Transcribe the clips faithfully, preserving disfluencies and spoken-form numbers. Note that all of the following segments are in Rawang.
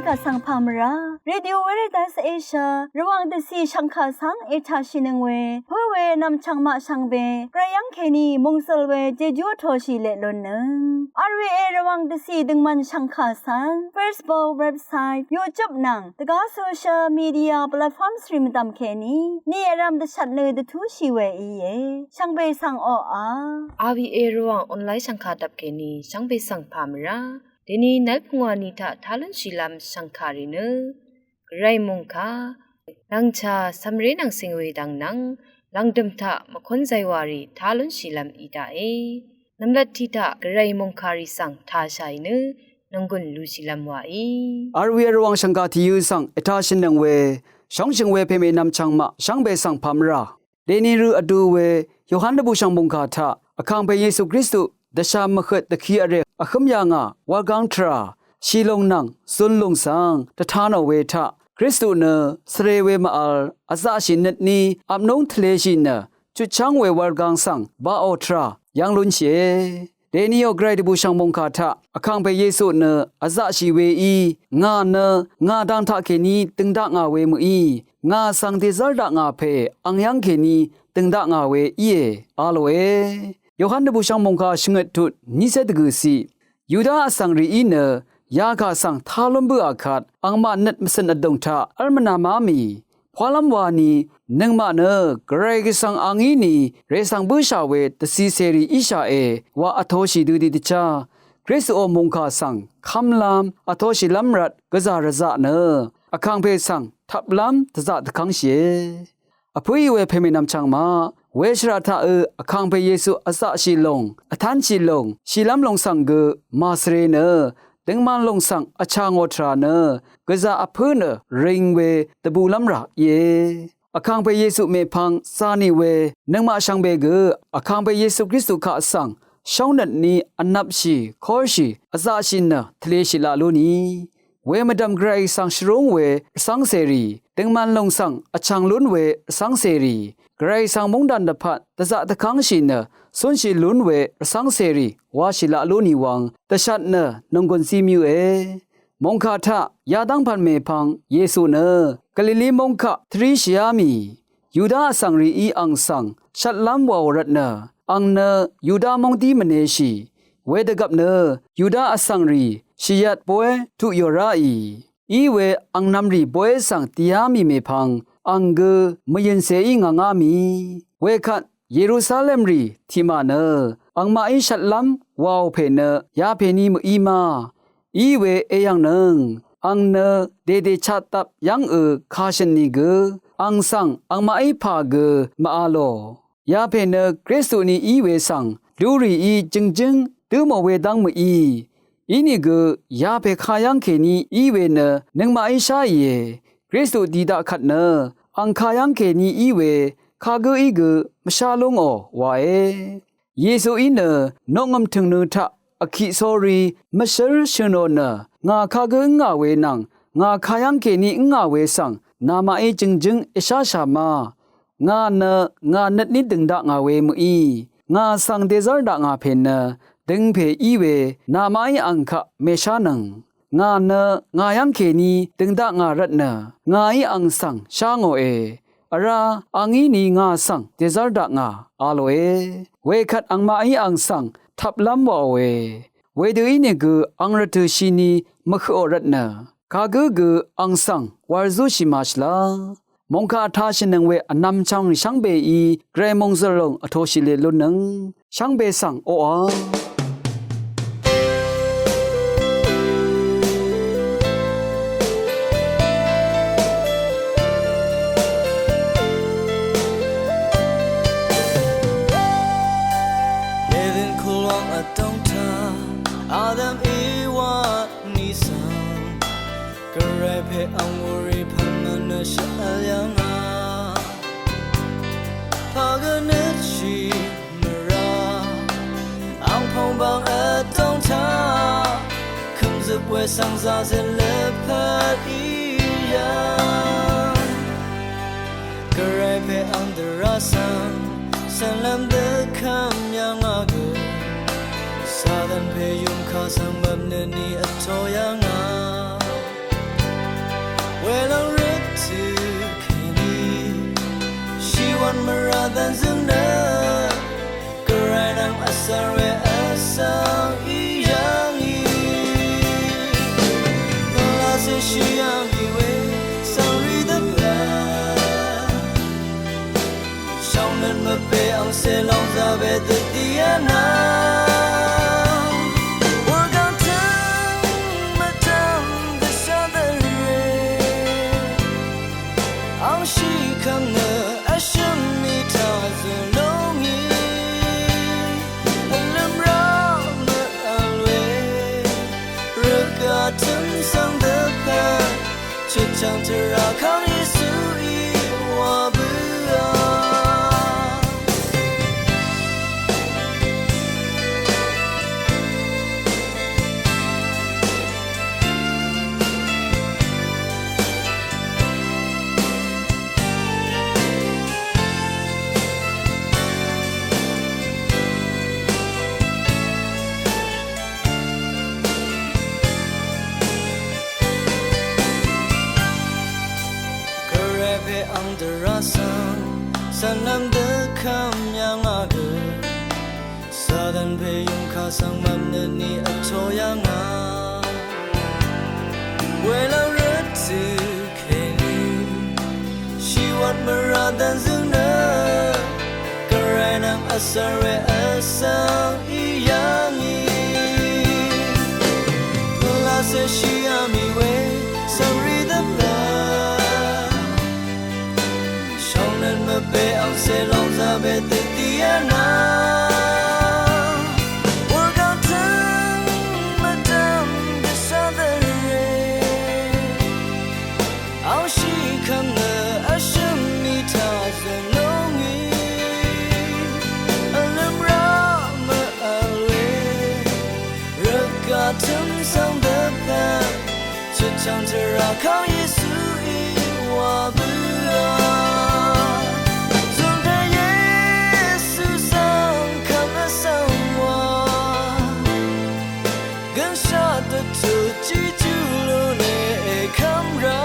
Vsvng pà mvrá Radio Veritas Asia Rvwàng dvcì shv̀ngkà svng ètàshìnøng we pǿ we nv̀mchv̀ng maq shvngbe gvray yv́ng kèní mòngsøl we jejú vtoshì leq lunnøng. R V A Rvwàng dvcì døngmvn shv̀ngkà svng Facebook, website, YouTube nvng dvgá social media platforms rì mvdv̀m kèní ni vrv̄m dvshvt nø dvtúshì we íe. Shvngbe svng oqà R V A Rvwàng online shv̀ngkà dvp kèní shvngbe svng pà mvrá dèni nv́l pungwà ni taq tá lúnshìlv́m shv̀ngkàrì nø gvray mòngkà nvngchà cv̀mré nvng cìng we dvng nvng lv̀ngdø̀m taq mvkún zaywàrì tá lúnshìlv́m í daqe. Nv̀mlat tiq taq gvray mòngkàrì svng tāshàì nø nònggùn lushìlv́m wàí. R V A Rvwàng shv̀ngkà tìyø svng ètàshìnøng we shóngshø̀ng we pèmè nv̀mchv̀ng maq shvngbe svng pà mvrá dèni rø vdu we Yohan dvbùshv̀ng mòngkà taq Vkàngpè Yesu Kristu dvsha mvhøt dvki vrè vhǿm yà ngà wurgáng tvrà shìlùng nvng zunlùng svng dvtā nò we taq Kristu nø svre we màvl vzaqshì nøtní vpnúng tvleshì nø chutchv́ng we wurgáng svng baqò tvrà yv́ng lúnshìe. Dèniò gvray dvbùshv̀ng mòngkà taq Vkàngpè Yesu nø vzaqshì weí ngà nø ngà dang taqkèní dø̀ng dakngà we mø̀í ngà svng dèzv́r dakngà pè ang yv́ng kèní dø̀ng dakngà we íe a lòe. Yohan dvbùshv̀ng mòngkà shvngøt tut nícé dvgø̀ciq Yuda vsvng rìí nø yakà svng tá lún bǿà kvt angmaq nøt mvcø̀n vdùng taq v́l mvnā má mì pwálv́m wani nøngmaq nø gvray gvsvng a ngí ni rè svng bǿshà we dvcìcèrì íshàe wa vtoshì dø tiqdvchá Kristuò mòngkà svng kv́mlv́m vtoshìlv́m rvt gvzà rvzaq nø Vkàngpè svng tvplv́m dvzaq dvkv́ngshìe. Vpǿì we pèmè nv̀mchv̀ng maq we shvrà taqø Vkàngpè Yesu vzaqshì lùng vtánshì lùng shìlv́m lùng svng gø màsvre nø døngman lùng svng vchà ngò tvrà nø gvzà vpǿ nø ring we dvbulv́m rà íe. Vkàngpè Yesu mèpvng zà nì we nøngmaq shvngbe gø Vkàngpè Yesu Kristu kaq svng shóngnøt ni vnvpshì kórshì vzaqshì nø tvleshì laq lú ni we mvdv̀m gvray svng shvrúng we rvcv́ngcèrì døngman lùng svng vchv̀ng lún we rvcv́ngcèrì gvray svng móngdàn dvpvt dvzaq dvkv́ngshì nø cúnshì lún we rvcv́ngcèrì washì laq lú nì wvng dvshvt nø nònggùn zí mvyǿe. Mòngkà taq yadv́ng pv̀n mèpvng Yesu nø Galili móng kaq tvríshìá mì Yuda vsvng rìí ang svng shvtlv́m wàò rvtnø ang nø Yuda móng dí mvneshì wedvgvp nø Yuda vsvng rì shvyvt boé tuq yò ráì í we angnv̄m rì boé svng dìá mì mèpvng ang gø mvyø̀nceí ngvngá mì wekvt Yerusalem rì tiqmà nø angmaqí shvtlv́m wàò pè nø yapèní mø̀í ma í we èyv̀ngnøng ang nø dèdè chatdvp yv́ngø kà shø̀n nìgø ang svng angmaqí pà gø màvlò yapè nø Kristuní í we svng lurìí jø̀ngjǿng dǿ mò wedv́ng mø̀í. Inìgø yapè kayv́ng kèní í we nø nøngmaqí sháìe. Kristu di daq kvt nø ang kayv́ng kèní í we kagǿí gø mvshá lúngò wae. Yesuí nø noqngø̀m tø̀ngnø taq vkiq sórí mvshǿr shø̀nò nø ngà kagǿ ǿngà we nvng ngà kayv́ng kèní ǿngà we svng namaqí jø̀ngjǿng èsháshà ma. Ngà nø ngà nøtní dø̀ng dakngà we mø̀í ngà svng dèzv́r dakngà pè nø døngpè í we namaqí ang kaq mèshánøng. Ngà nø ngà yv́ng kèní dø̀ng dakngà rvtnø ngàí ang svng shá ngòe. Vrá a ngí ni ngà svng dèzv́r dakngà a lòe. Wekvt angmaqí ang svng tvplv́m wàòe. Wedø ínìgø ang rvtø̀ shini mvhøqò rvtnø kagǿ gø ang svng wàrzúshì màshvla. Mòngkà vtashìnøng we vnvm chvngrì shvngbeí gvray mòngzø̀l lòng vtoshì lè lunnøng shvngbe svng oqà. Yevin kulwang vdòng taq Adam Ewa nìsvng gvray pè ang wurì pv̀n mvnø shvvl yv̀ngà. Pagø nøtshì mvrá ang pòngbang vdòng taq kø̀mzøp we svng zazøt lvpat í yv̀ng. Gvray pè ang dvrá svng cv̀nlv́m dø kv́m yv̀ngà gø Satan pè yùngkà svng mvp nø ni vtō yv̀ngà. Shìá mì we svng rì dvpvt shvnøt mvpè angcè lòng zà we dvdì vnà. Wurgvng tø̀ng mvdv̀m dvshà dvre angshì kv̀ng nø vshø̀m mì taq zø̀ lúngì. Vlø̀m rá mvvl we rvgà tø̀m svng dvpvt chøtchv̀ng tvrà kv́m Yesuí wa bǿà. Gvray pè ang dvrá svng cv̀nlv́m dvkvm yv̀ngà gø Satan pè yungkà svng mvpnøt ni vtō yv̀ngà. Welv́ng rvtø̀ kèní shìwvt mvrà dvnzøng nø Gvray nvng vsvr we vsvng í yv̀ngì. Pvlacè shìá mì we svng rì dvpvt shvnøt mvpè angcè lòng zà we dvdì vnà. Wurgvng tø̀ng mvdv̀m dvshà dvre angshì kv̀ng nø vshø̀m mì taq zø̀ lúngì. Vlø̀m rá mvvl we rvgà tø̀m svng dvpvt chøtchv̀ng tvrà kv́m Yesuí wa bǿà. Zùn pè Yesu svng kv̀m vsvng wa gønshaq dvtut jijú lú ne èkv́m rá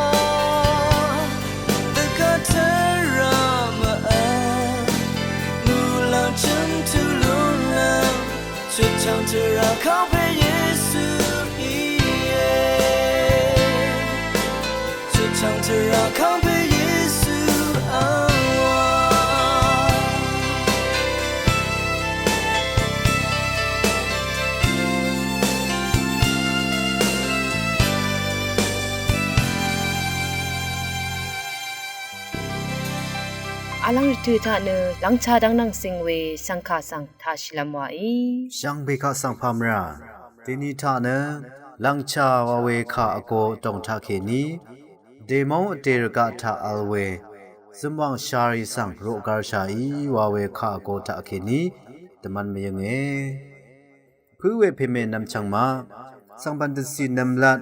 dvgvt tvrà mvvl muqlàng chø̀m tut lúnlv́m chøtchv̀ng tvrà kv́m pè Yesu íe. Chøtchv̀ng tvrà kv́m pè Yesu ang wa. Vlv́ng rvtø̀ taq nø lv́ngchá dv́ng nvng sing we shvngkà svng taq shìlv́m wàí. Shvngbe kaq svng pàmvrà deni taq nø lv́ngchá wa we kà vgo vdòng taqkèní dèmóng vdè rvgaq taq vl we zømwàng sharì svng roqgarshàí wa we kà vgo taqkèní dvmvn mvyønge. Pǿ we pèmè nvmchvng maq svngbv̀n dvcì nvmlat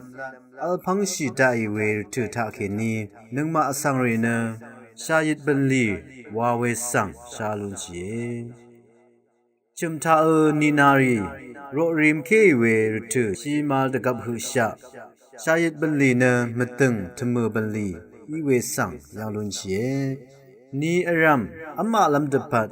vl pv́ngshì daqì we rvtø̀ taqkèní nøngmaq vsvng rì nø shàyit bv̀nlì wa we svng sha lunshìe. Chø̀m taqø ninarì roqrì mkéì we rvtø̀ shimal dvgvp høqshaq shàyit bv̀nlì nø mvdø̀ng tvmø̀ bv̀nlì í we svng yv̀ng lunshìe. Ni vrv̀m v́maqlv́m dvpvt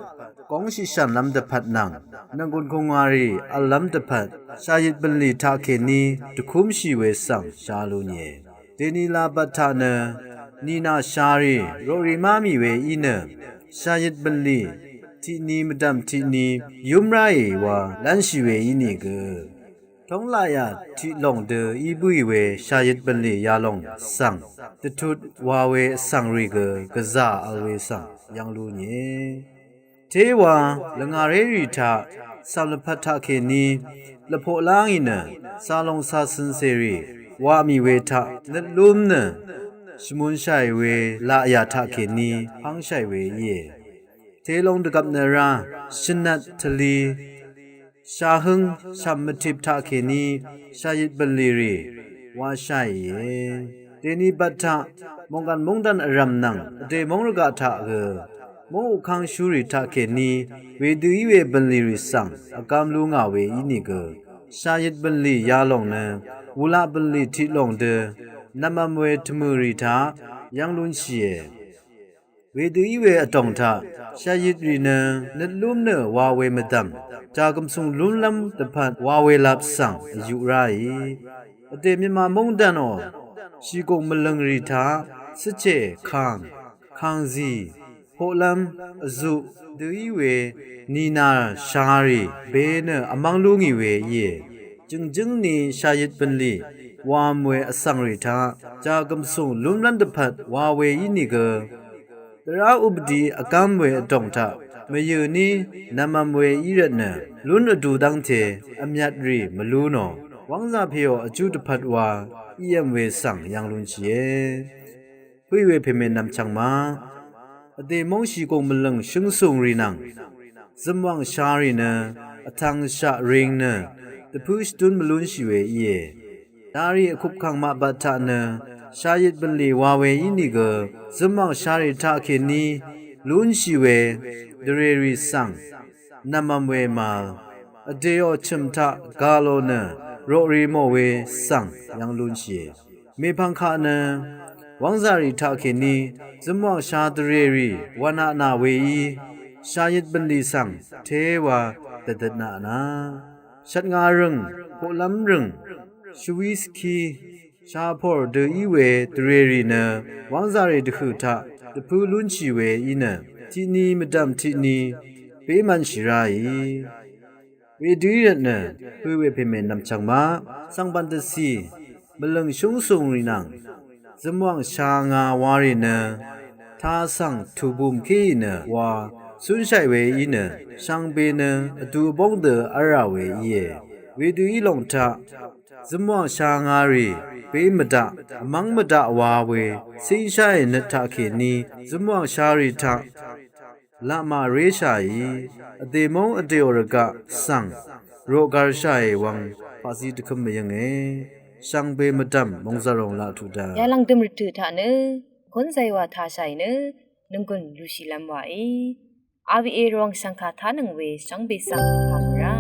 góngshì shànlv́m dvpvt nvng nv̀nggùn kùngwàrì v̀llv́m dvpvt shàyit bv̀nlì taqkèní dvkúmshì we svng sha lúnìe. Dèni làbvt taq nø nìnà sharì roqrì má mì we í nø shàyit bv̀nlì tiqni mvdv̀m tiqni yúm ráì wa lv́nshì we ínìgø tóng laqyà tiq lòng dø í bǿì we shàyit bv̀nlì yalòng svng dvtut wa we vsvng rì gø gvzà vl we svng yv́ng lú nìe. Téwa lvngàrérì taq cv̀m lvpat taqkèní lvpoq lá ngì nø càlòng càcøn cèrì waq mì we taq nøt lúm nø shvmunshàì we laqyà taqkèní pv́ngshàì we íe. Telong dvgvp nø rá shvnvt tvli shahǿng shv̀m mvtip taqkèní shàyit bv̀nlì rì wáshàìe. Dèni bvt taq mòngkàn móngdàn vrv̀m nvng vdè móng rvgaq taq gø móng ukv́ngshúrì taqkèní wedø í we bv̀nlì rì svng vgvm lú ngà we ínìgø shàyit bv̀nlì yalòng nø wulaq bv̀nlì tiq lòng dø nv̀mvm we tvmø̀ rì taq yv́ng lúnshìe. Wedø í we vdòng taq shàyit rì nø nøt lúm nø wa we mvdv̀m jàgv̀msùng lúnlv́m dvpvt wa we lap svng vyuq ráì. Vdè mvyv̀mà móngdànò shìgùng mvlø̀ngrì taq svchè kàng, kàngzì, poqlv́m, vzuq dø í we nìnà sharì be nø vmv́ng lú ngì we íe. Jø̀ngjǿng ni shàyøt bø̀nlì wàvm we vsvngrì taq jàgø̀msùng lúnrv́n dvpvt wa we ínìgø, dvrá updi vgv́m we vdòng taq mvyø̀ ní nv̀mvm we í rvtnø, lún vdu dv́ngte vmyvtrì mvlú nò, wv́ngzà pèò vjú dvpvt wa í v̄m we svng yv̄ng lúnshìe. Pø̀í we pèmènvm chvngma, vdè móng shìgùng mvlø̀ng shǿngsùngrì nvng zømwàng sharì nø vtvng shaq ring nø dvpǿ shvdún mvlúnshì we íe. Darì vkupkàng maqbat taq nø shàyøt bø̀nlì wa we ínìgø, zømwàng sharì taqkèní lúnshì we dvrèrì svng nv̀mvm we màvl, vdèò chø̀m taq gà lò nø roqrì mò we svng yv́ng lúnshìe. Mèpvng kaq nø wv́ngzàrì taqkèní zømwàng sha dvrèrì wv̀naq nà weí shàyøt bø̀nlì svng téwa dvdøtnaq nà, shvtnga rø̀ng, poqlv́m rø̀ng, shvwí svkí, shapòr dø í we dvrèrì nø wv́ngzàrì dvhø̀ taq dvpǿ lúnshì we í nø, tiqni mvdv̀m tiqni bémv̄nshì ráì. Wedø í rvtnø, pø̀í we pèmènvm chvngma, svngbv̀n dvcì mvlø̀ng shǿngsùngrì nvng zømwàng sha nga warì nø, tasv̀ng tùbùm kéì nø wa cúnshàì we í nø, shvngbe nø vdu vbóng dø v́lrà we íe. Wedø í lòng taq zømwàng sha ngarì bé mvdaq vmv́ng mvdaq wa we cíngsháì nøt taqkèní zømwàng sharì taq laq màréshàì, vdè móng vdèò rvgaq svng roqgarshàì wvng paqzí dvkǿm mvyǿnge. Shvngbe mvdv̀m mòngzàròng laq tuq da. Yalv̀ngdø̀m rvtø̀ taq nø kónzay wa tashàì nø nònggùn lushìlv́m wàí. A V A Rvwàng shv̀ngkà tánøng we shvngbe svng pàmvrá.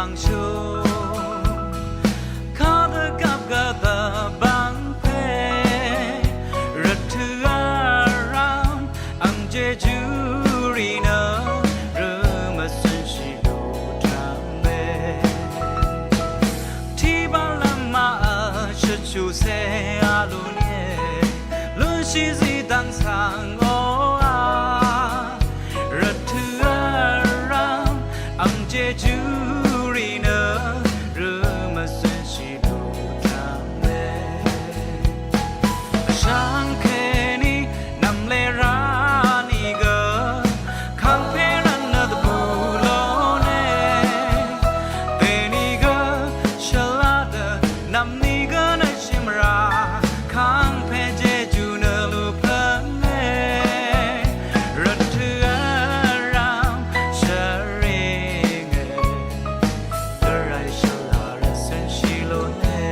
Angshung kadvgvp gvdvbang pè rvtø̀ vrvm ang jeju rì nø rø mvsønshì lutram e. Tiq bvlvm maqvl shvchu se a lun e. Lúnshì zí dv́ng svng oqà rvtø̀ vrvm ang jeju rì nø rø mvsønshì lutram e. Vshvng kèní nv̀mlera nìgø kàngpè rvtnø dvbù lóne. Dènìgø shvlá dø nv̀mnìgø nø shìmvrà kàngpè jeju nø lupvnge. Rvtø̀ vrvm shvring e gvray shvlá rvsønshì lóne.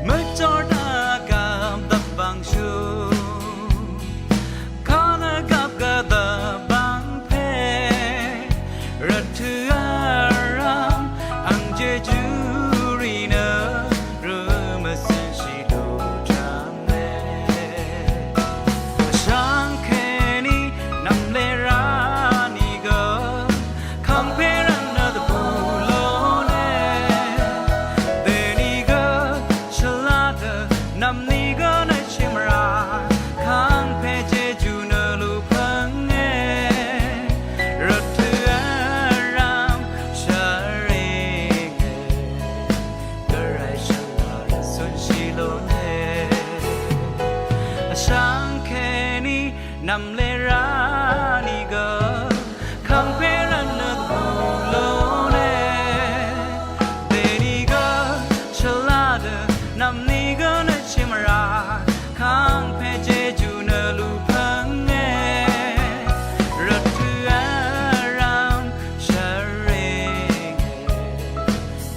Mvjor dvgvp dvbvngshú kadvgvp gvdvbang pè rvtø̀ vrvm ang jeju rì nø rø mvsønshì lutram e. Vshvng kèní nv̀mlera nìgø kàngpè rvtnø dvbù lóne. Dènìgø shvlá dø nv̀mnìgø nø shìmvrà kàngpè jeju nø lupvnge. Rvtø̀ vrvm shvring e gvray shvlá rvsønshì lóne. Vshvng kèní nv̀mlera nìgø kàngpè rvtnø dvbù lóne. Dènìgø shvlá dø nv̀mnìgø nø shìmvrà kàngpè jeju nø lupvnge. Rvtø̀ vrvm shvring e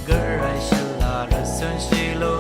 gvray shvlá rvsønshì lóne.